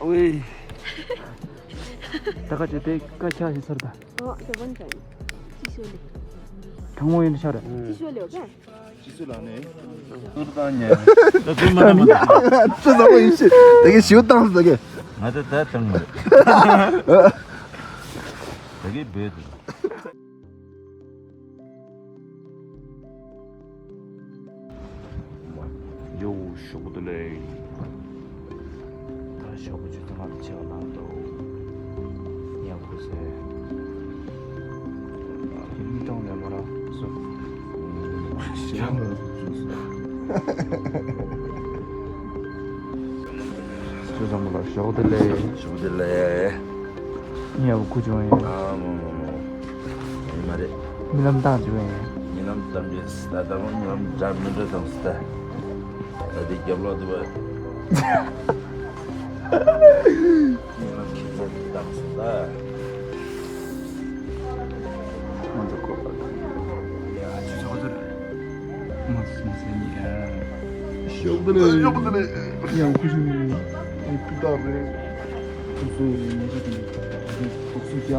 Ui. Taka jete kacha hisarda. 저 먼저. 지쇼리. 강모인 샤래. 지쇼리 오케이? 지술하네. 그러다냐. 저 너무 임시. 되게 쉬웠다 되게. 나도 다 땅물. 되게 배드. 요 쇼부들레. 다 쇼부지도 맞지 않아도. 야 보세. 힘정 내봐라. 조정물 쇼들레. 야 구조에. 이 말이. 밀람다 주에. 이놈 담비스 나다고 이놈 잡는데 동스타. 어디 겹러도 봐. 이놈 기분 담스다. 먼저 거. 야 주저들레. 무슨 소리야? 쇼들레. 야 구조. 이쁘다래. 무슨 복수자.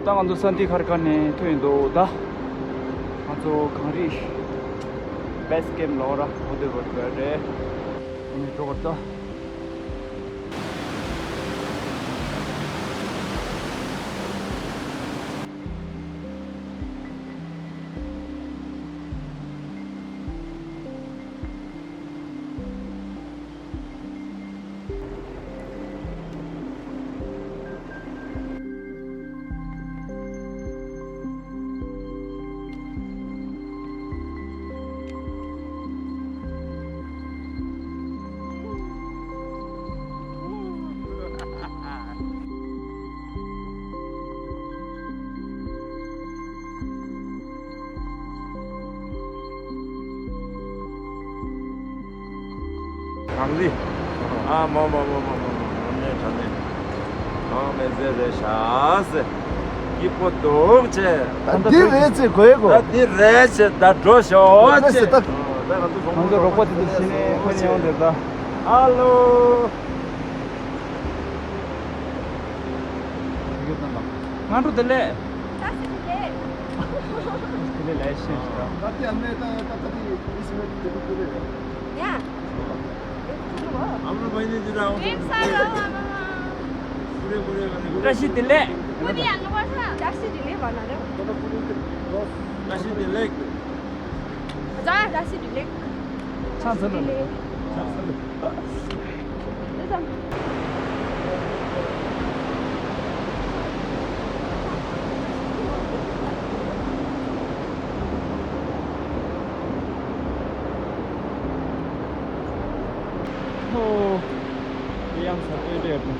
땅안도 산티 가르카네 토인도다. 아주 강리 베스트 게임 넣어라. 어디 볼 거야? 오늘 들어갔다. 강리. 오늘 자네. 메제레 샤스. 기포도체. 디레체 고에고. 디레체 다 조쇼체. 먼저 로봇 드시네. 그냥 된다. 할로. 나도 들래. 따스게. 근데 레시. 나티 안내 따따디 있으면 되게 야. 아무로 많이 들어. 그래. 다시 들래. 우리 안 와서 다시 딜레이 많아요. 다시 딜렉. 자, 다시 딜레이. 찬스는. yang satu dia tu.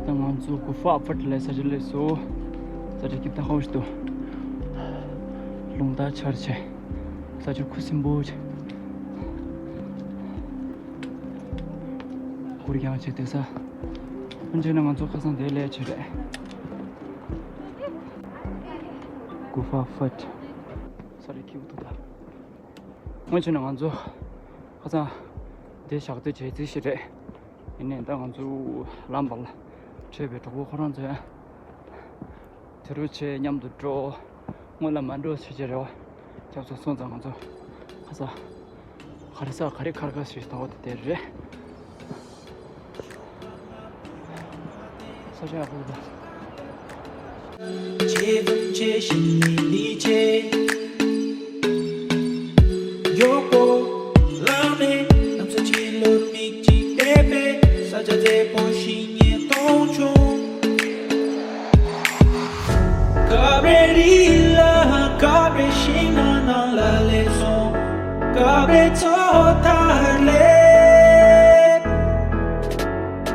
Tangan tu kufa fertilizer le so, jadi kita harus tu. Lungda charche. 사실 쿠심보지 우리 그냥 제대사 언제나 만족해서 내려 주래 구파 파트 소리 키우도다 언제나 만족 하자 내 샤도 제대시래 이내 당한주 람발 제베 저거 그런데 들으체 냠도 줘 몰라 만도 시제로 잡서 손장한서 가서 가르사 가리 가르가 수 있다 어때 사자 보다 지금 제신이 리제 요코 라네 남자 질러 미지 베베 사자제 본신이 동중 가브리라 가브리시나 나라레소 가브리 토탈레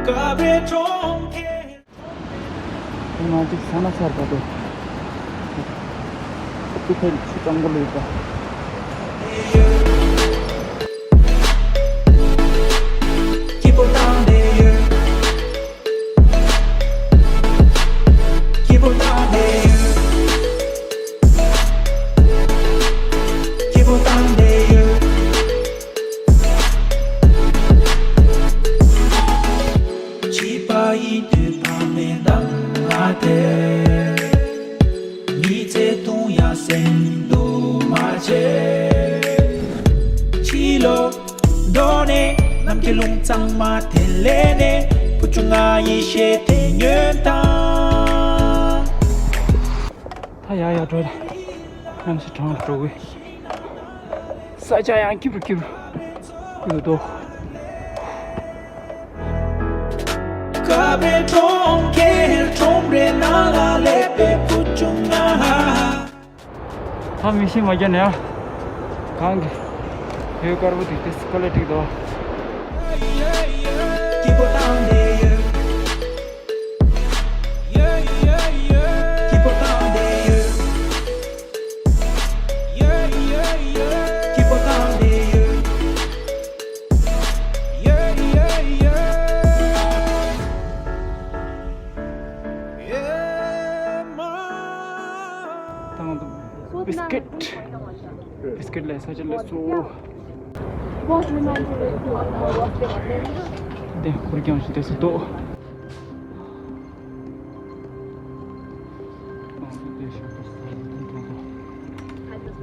가브리 총케 아직 산화살 봐도 어떻게 추장 걸릴까 Keep on down there. Keep on down there. Keep on down there. 지파이 되파면 당하대 미제 동야 생도 마제 지로 너네 남길롱 짱마 텔레네 부중아 이셰 대년당 타야야 저다 남시 장 저기 사자야 기브 이거도 가베 통케 통레 나라레 부중아 함이 심하겠네요 강기 배우가르부터 이때 스컬레틱도 Keep on down there. Keep on down there. Keep on down there. 당한도 비스킷 사질레소 네 그렇게 하시면 돼서 또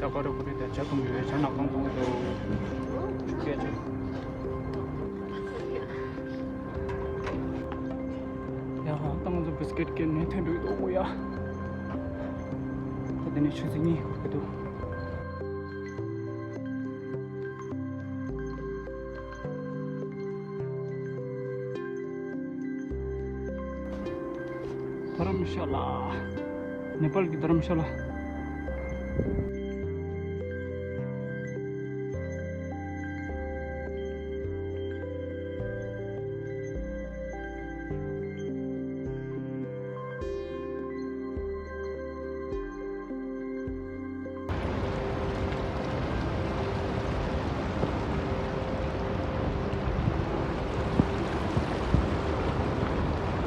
나가려 그래 자동 유에 전화 방송도 죽게죠 야 당한도 비스킷 캔 텐도도 뭐야 근데 추진이 그래도 धर्मशाला नेपाल की धर्मशाला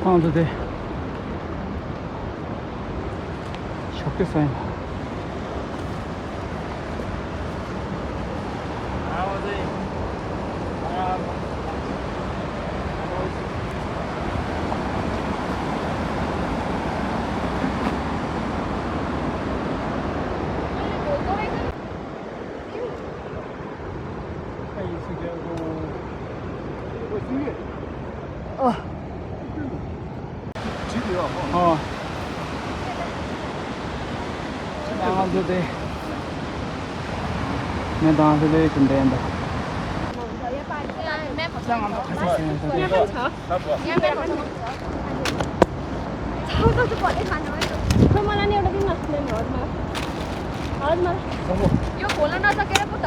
हाँ तो they 좋겠어요. 집이야. 당한도대 내 당한도대 근데인데 상한도 같이 있어요. छाउँ पढ्दै खानु खै मलाई नि एउटा दिन नसक्ने हदमा यो खोल्न नसकेर पो त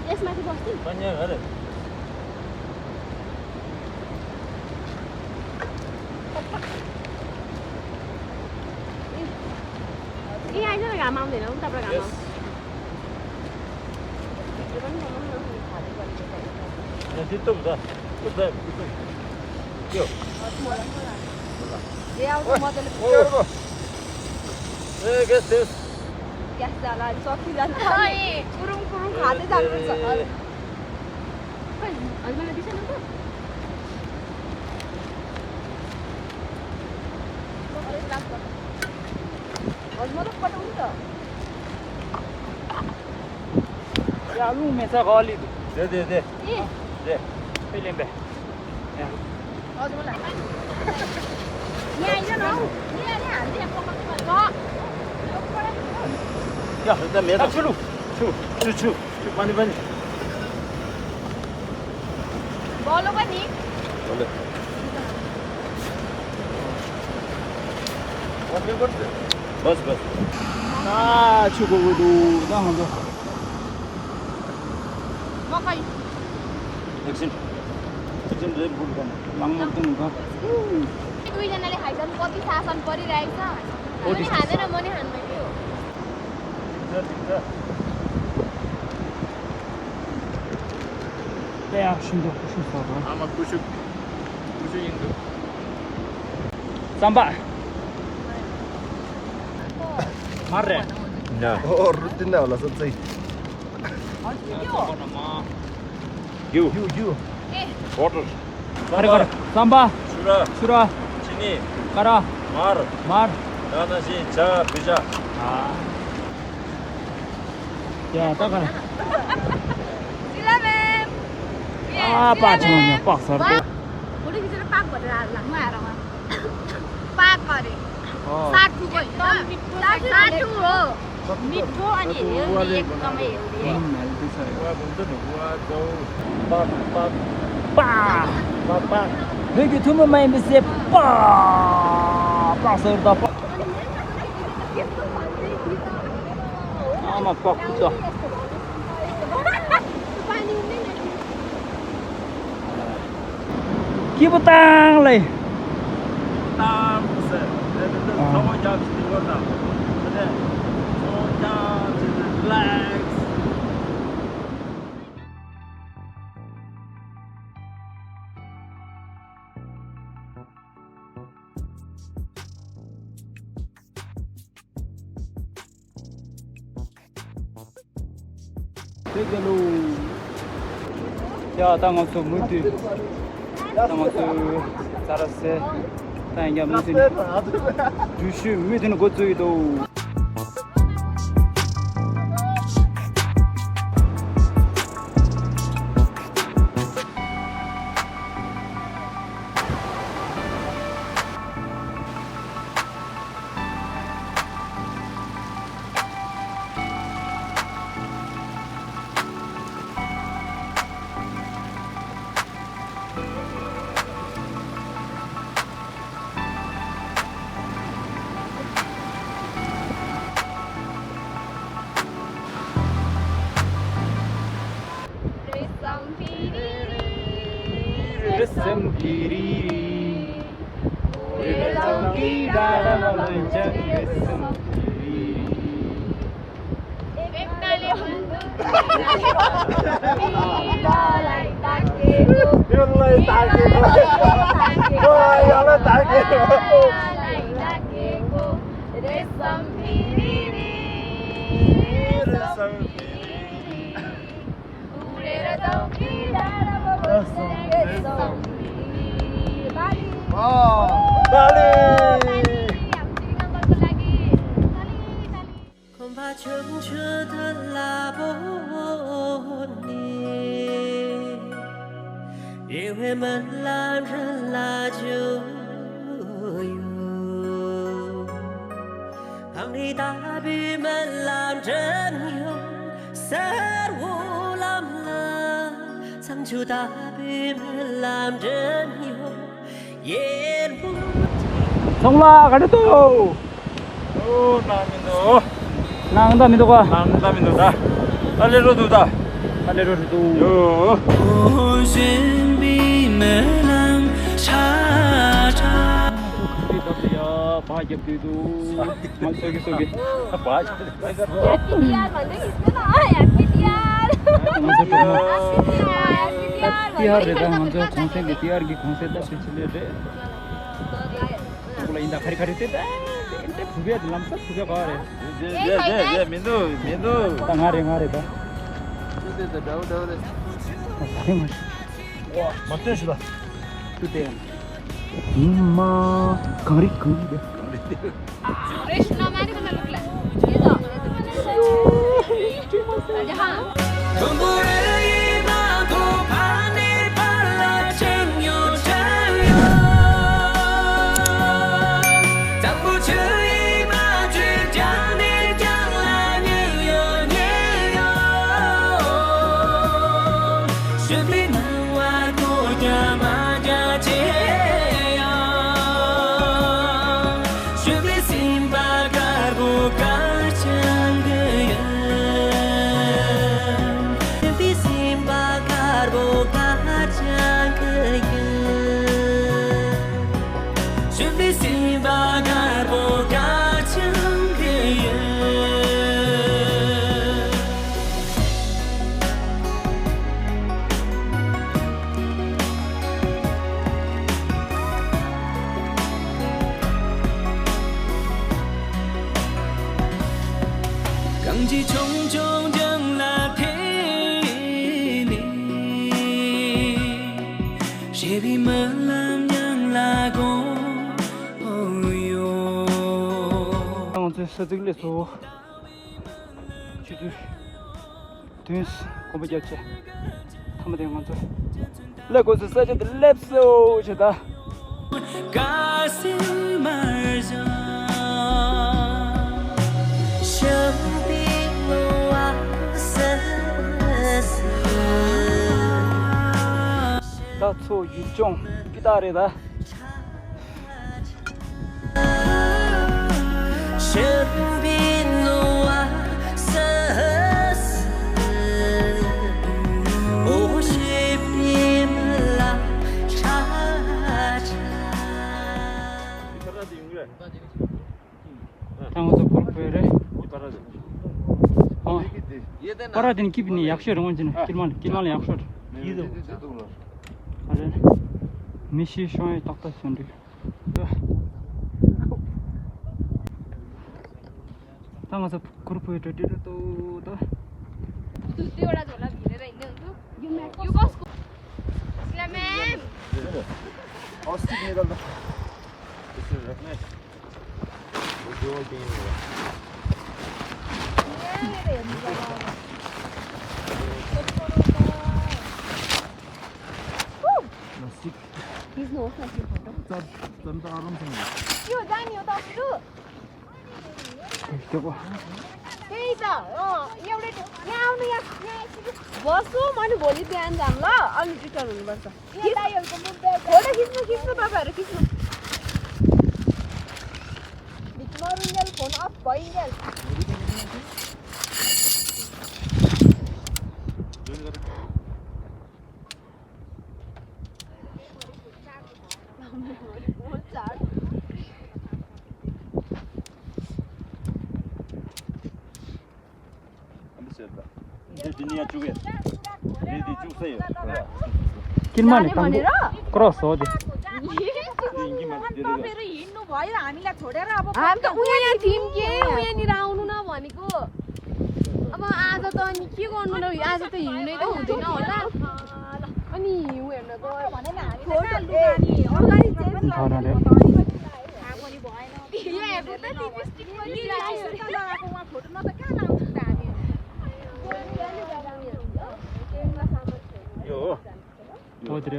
यसमाथि बस्छु ए आइज न घाम आउँदैन उताबाट घाम आउँछ 뒤쪽다. 그다음. ए आउँछ मजाले ग्यास जाला अनि सकिँदैन कुरुङ कुरुङ खाँदै जानुपर्छ खै हस्बेन्डले दिसेन त हस्बेन्ड पठाउनु त Ya lu mesa gali. 네. ए 네. Pilimbe. Ya. हस्बेन्डलाई यहाँ आइज न हौ यहाँ हाल्दै पकाउँछु 야, 일단 매다. 추루. 추. 많이. बोलो पनि 원래. बस. 아, 추고도 나한테. मकै एकछिन चाहिँ बुट गर्नु. 막막든 거. दुईजनाले खाइसक्नु कति शासन परिरहेको छ पनि खाँदैन म नि खान्न के हो 야, 신도 신사가. 아마 90 인도. 쌈바. 마레. 야. रुटिन नै होला सच्चै 유. ए 워터. 가래. 쌈바. 수라. 추라. 진이. 가라. 말. 나나시 자 비자. 아. 야, 따가라. सिलामेम 아, 빠지면요. 빡살. भोलि खिचेर पाक भनेर लाग्नु आएर पाक अरे साठुको होइन साठु हो मिठो अनि हेल्दी एकदमै हेल्दी 와 뭔데 누구야 또. 빠. 여기 두면 많이 미세. 빠. 빡살다. 빠. 아마 빡다. पानी हुँदैन 기부 땅 레이. 땀세. 내가 성원 잡지 이거다. 근데 성원 잡지 relax. 되게로. 야, 당어서 무디. 당어서 잘았어. 당이야 무슨 주시 미드는 것도이도. 성라 가르토. 오 나민도. 나온다 민도가. 남다민도다. 알레로도다. 알레로도. 요. 오신비멜랑 차차 그리다야 바이게도 속이. यार भन्दै खिच्नु न यार पिटियार 야 tiar re da manjo khonse le tiar gi khonse da pichile re bola inda khari khari te da inte phubya lam sa phubya ka re je mindu ta ngare da 근데 나오다오래. 힘을 와, 맞대시다. tude imma kari ku de रेशना माने को लुकला ये तो जहां 서들레 소 주주 드스 고베자체 한번 된 건데 레고스 사제 랩소 저다 가슴 말자 다초 유종 기다리다 파라딘 기분이 약셔를 원지는 길만 약셔 이도 아래 미시 쇼에 딱딱 선들 당어서 그룹에 또 दुईवटा झोला भिरेर हिँड्ने हुन्छ यो कसको म्याम अस्ति निकाल्दा. खिच्नुहोस् न त्यो फोटो झन् त आरामसँग. यो जाने हो तपाईँहरू त्यही त एउटै यहाँ आउनु यहाँ बस्छु मैले भोलि बिहान जाम ल अनि रिटर्न हुनुपर्छ फोटो खिच्नु तपाईँहरू खिच्नु मरुन्जेल फोन अफ भइन्जेल दुनिया चुके रेडी चुक्छ यो किनमाने क्रस हो दे तपाईहरु हिँड्नु भयो हामीलाई छोडेर अब हामी त उहाँ थियौं के उहाँनिर आउनु न भनेको अब आज त अनि के गर्नु न आज त हिँड्नै त हुँदैन होला अनि हिउँ हेर्न गयो भने नि हामी फोटो लुगानी अगाडि चाहिँ धरले पनि भएन यो हेर्नु त लिपस्टिक पनि लगाएको उहाँ फोटो न त कहाँ लाउँछ त हामी यो हो ओद्रे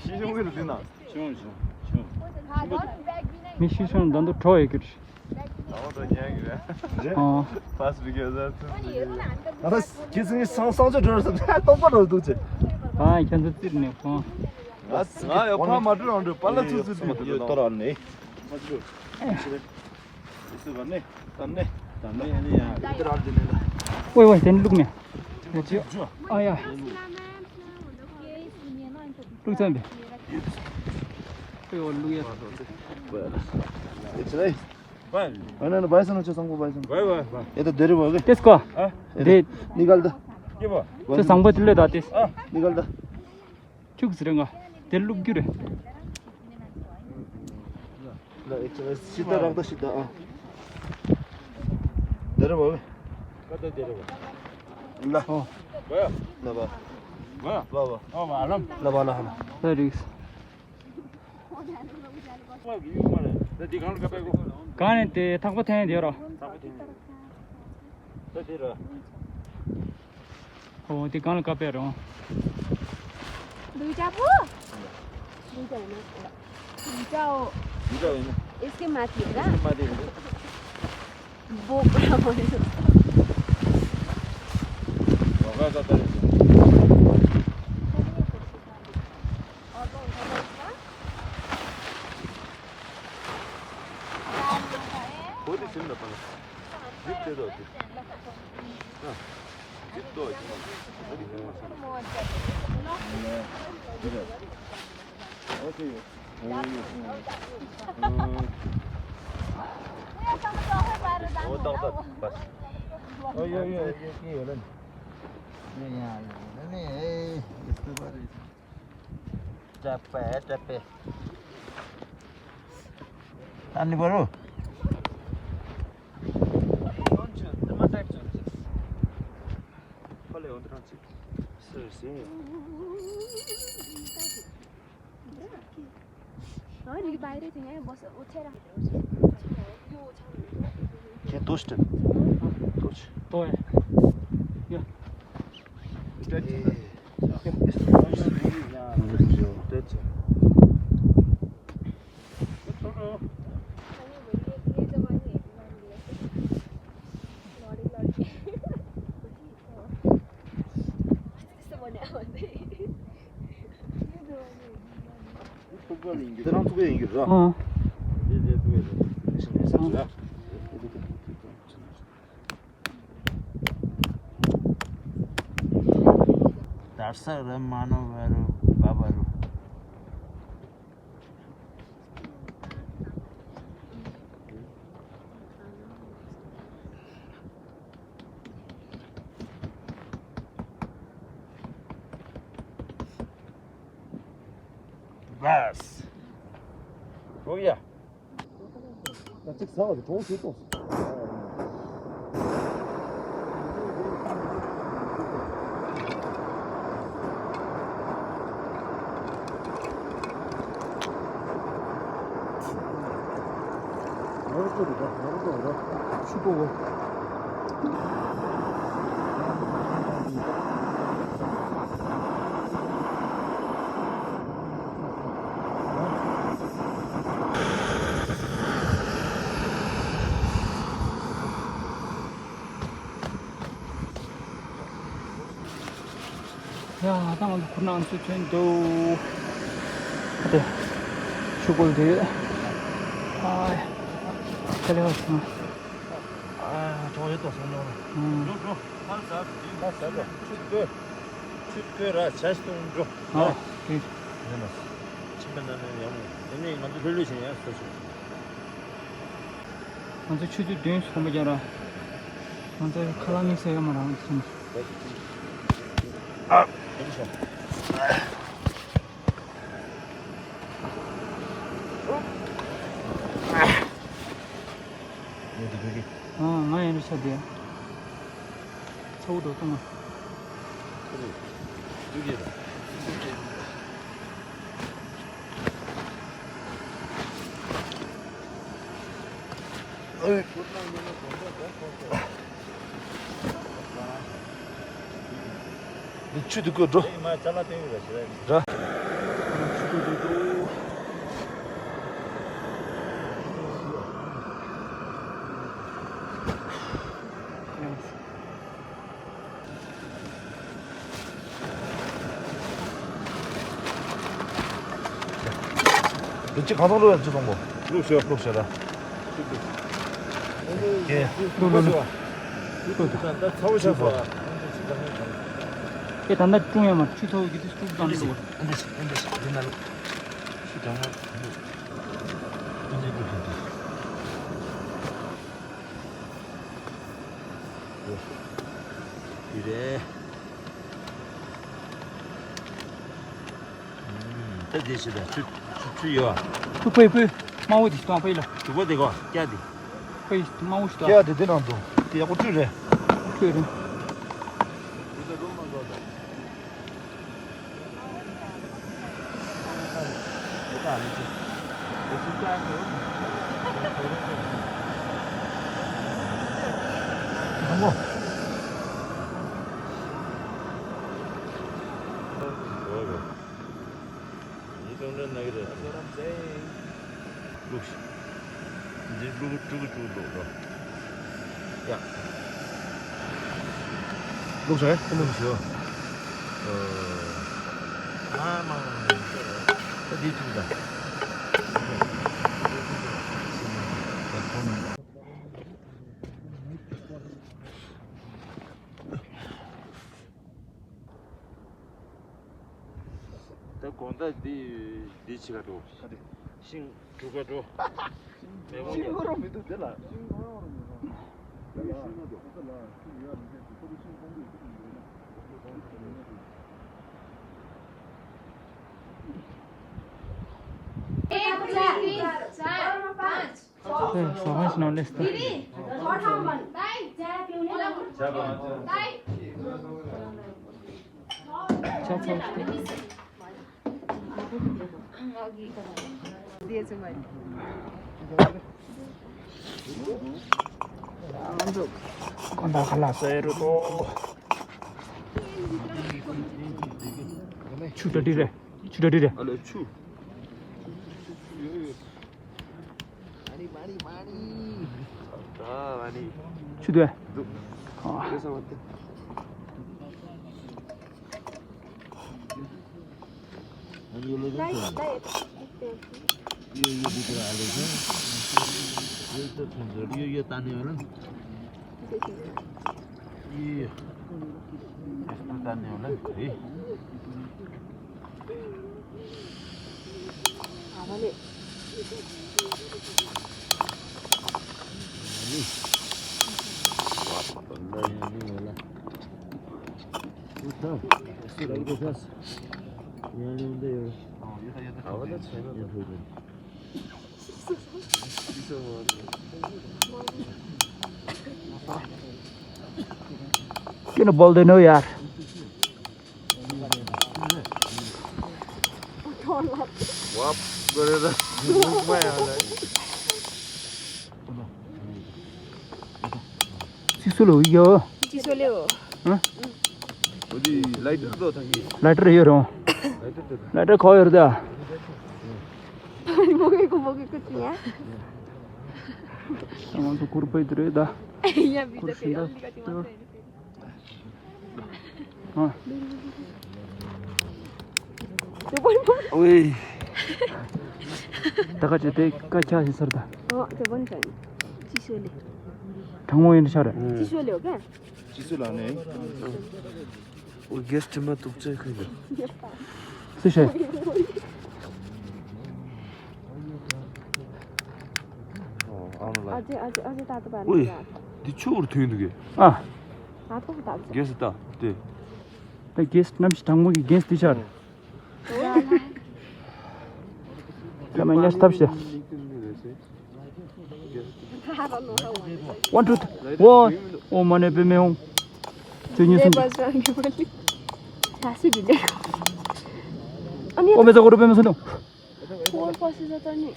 시종기로 되나? 시원 미시션 난도 더 얘기를 나오다 이야기래. 어 파스 비교자. 나도 기승이 상상저 저서 똑바로 도지. 아 괜찮지네 어 아 옆에 맞으러 온데 빨라 투스 यो तर अन्ने मजबुत यसो गर्ने तन्ने 喂，等录呢。我去。哎呀，录这边。对我录呀。एकछिन है होइन भएछ न चोसँग भएछ यता धेरै भयो कि त्यसको निकाल त के भयो 저 상보 들려다 됐어. निकाल त 죽스런가. 델룩기래. ल एकछिन सिधा राख्दा सिधा धेरै भयो कि कता धेरै भयो ल भयो ल भयो भयो हालौँ ल भयो ल सरी. दिखाउनु कपाएको 가는 때 탁보 태는 되라. त्यतिर त्यो गाउँ कपेरो. दुईटा पो दुईटा हैन दुईटा हो दुईटा होइन यसकै माथि हो र माथि हुन्छ बोक्रा भयो भगा कता रहेछ 어디 있습니다, 방금. 집대도 어디? 집도 어디? 어디 있는 거 Capek. Ani baru. नि बाहिरै थिए यहाँ बस उठेर के दोस्त 또 해. 야. Terang tu yang gitu. Darsa मानवहरू बाबाहरू बस हो गया 나 책 사가지고 좋은 책도 없어. 야, 나만 군안 수준도 어때? 죽을 돼. 아, 잘해왔어. 아, 저거 했다 손으로. 축구라 자스도 줘. 오케이. 친구들은 영어 먼저 돌리시냐 소식. 먼저 추주 된 소매잖아. 먼저 칼라미 세야만 하면 좀. 아, 여기서. 여기. 많이 해주셔야 돼요. 저우도 또 여기다. 추도 그 줘. 마 잘라대고 가시라. 자. 일찍 가동으로 저 정보. 루시오. 루시오다. 예. 나 서울셔서. 그 단나 중에만 취소기도 쭉 가는 거. 옛날로 시장을 이래. 뜻이다. 주요. 그 마오디 또 안 보이라. 그거 되고 깨야지. 거의 마오시다. 깨야 돼 되는도. 깨고 줄래. 그래. 어머. 이 정도는 나기를. 이제 쭉. 야. 녹색? 녹색. 어디 있습니다. 더 건다 네 치가 줘. 신 그거 줘. 신고로 믿도 되나? Someone's not listening. Con đào khá là xe rồi cô. Chú đi đây. 알레 추. 많이. chú đi. 그래서 왔대. 아니 올라가. 이거 밑으로 알려줘. 이거 좀 이거 따내면은. 이. 이거 따내면은. 이. 아버님. Cái nó bol đến nơi à? 와, 그래라. 뭐야? Sisulu yo. 지솔려. 응? 어디 라이트도 당기. 라이터 요로. 라이터 거여다. 먹을 끝이야? 아무도 구르파 있더래다. 야 믿어. 어. 오이. 다 같이 같이 하시서다. 대본전. 지솔려. 당모인 샤래. 지솔려가? 지술하네. 오 게스트만 독재 그거. 쓰셔. 아직 다도 봐. 오이. 네 추억으로 돼 있는 게. 아. 다도 봐. 게스트다. 네. 나 게스트 남시 당모기 게스트 샤래. 그러면 이제 스탑시다. 1, 2, 1. 오만에 배매용. 저녀선. 자식이네. 아니. 오면서 그러 배면서 너. 뭘 버스잖니.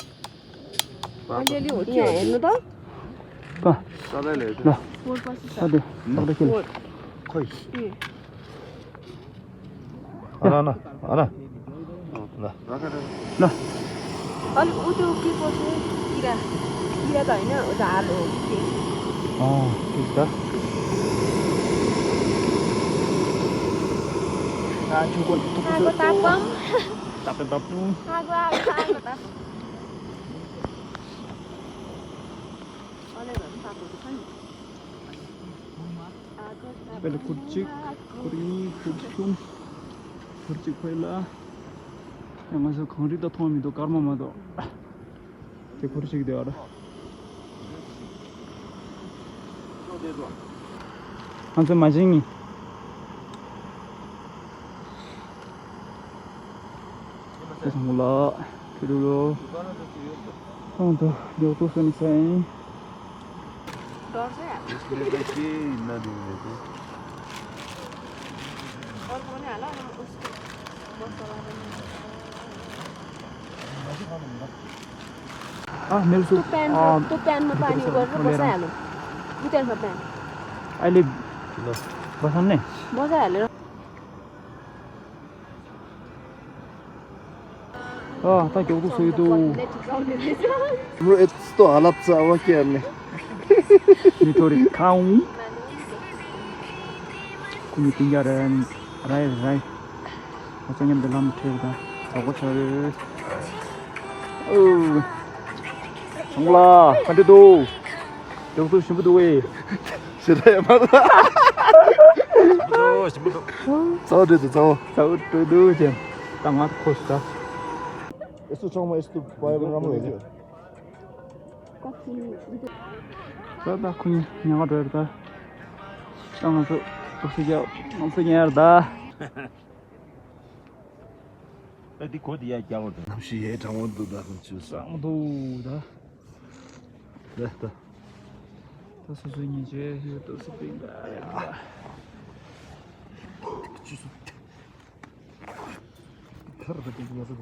알려리 어디야? 애너다? 봐. 싸달래. 나. 뭘 버스? 어디? 이렇게. 거의. 예. 하나. 나. 나. 아니 어디 버스? 이라가 있나? 어디 알아? 아, 됐다. 아, 저건 하고 따밤. 따뜻따뜻. 하고 따. 안에 넣다. Pele kurcik, kuri, kurcum, kurcik pela. Yang masuk khari da thomi do karma ma do. Te kurcik de ara. Hansa majingi. Mula dulu. Untuk dia tu seni saya. डर चाहिँ यसले त के नदिने त्यो अर्को पनि हाल अनि उसको मसला Ah, मेरो त्यो प्यानमा पानी गरेर बसाइहाल्नु बुझ्दैन प्यान अहिले बसाल्ने बसाइहालेर ता के उतो सोइदो हाम्रो यस्तो हालत छ अब के गर्ने थोरै खाऊ कुनी tinggalan rai macam dalam cerita aku cari Angla kan tu jauh tu siapa tu Sudah ya mana Tahu dia tu tahu tu je tangan kosta यस्तो ठाउँमा यस्तो भयो भने राम्रो हुन्छ Berapa kuny nyawa berapa? Jangan tu tersiap maksudnya ada. Tadi kau dia jauh tu. 혹시 얘 장원도 나 좀 주사 Aduh dah. 됐다 또 수준이 제 이거 또 수준인가. 주소 하루 버티기 해서.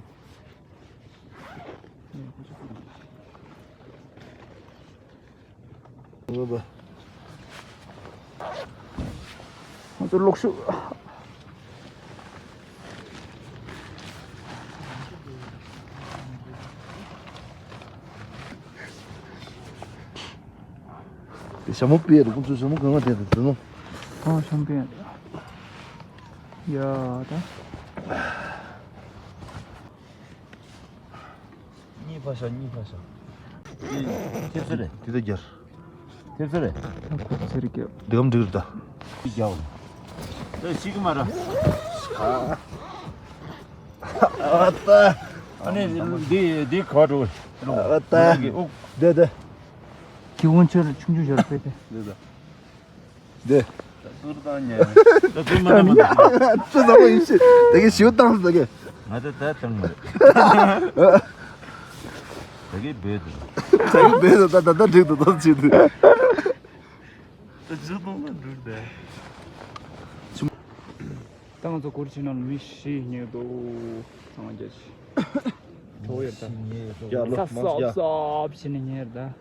봐봐 또 록슈.什么别的工作什么跟我点的这种 champion. Ya dah. Ni pasal. Tiada. Tidak jar Tiada. Sedikit. Degam digurda Jauh. Dah siapa marah? 왔다 Ani di kau tu. 왔다 네네 기본적으로 충주절 빼대. 네 Turutanya. Tapi mana? 저 너무 임시 되게 쉬웠다 되게 Ada datang. Lagi bed. 자기 매도 나나 지도 너 지도 땅에서 고르치는 미시 녀도 상한제시. 좋였다. 야로 쌉 비치는 녀다.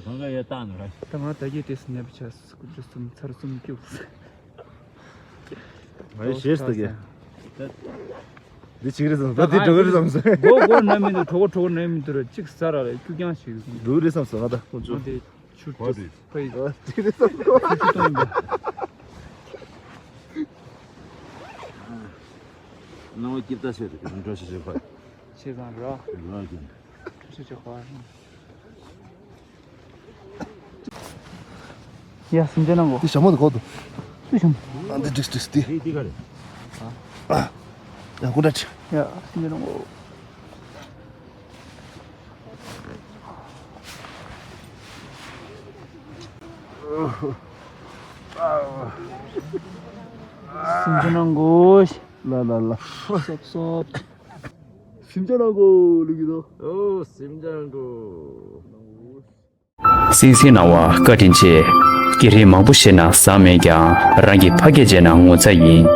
Kanga ya tan lah. Tama tadi tesnya bicara kusum sarusum kiu. 많이 쉬었어 되게 네 집에서 나한테 저거를 삼서 뭐 나면 저거 나면 들어 찍사라 구경하시. 노래 삼서 가다 좀 근데 출도 거의 집에 삼서 Nama kita sih, kita sih cepat. 세상으로 Lagi. 진짜 좋아. 야, 순전한 거. 이 샤머도 거도 수심. 안돼 득득 Di kali. 야 고다치 야, 순전한 거. 순전한 곳. 라라라 섭섭. 순전한 거 여기도. Oh, simjango. Sisi nawa katinche kiri mabushe na samegya rangi phage je na ngo cha yin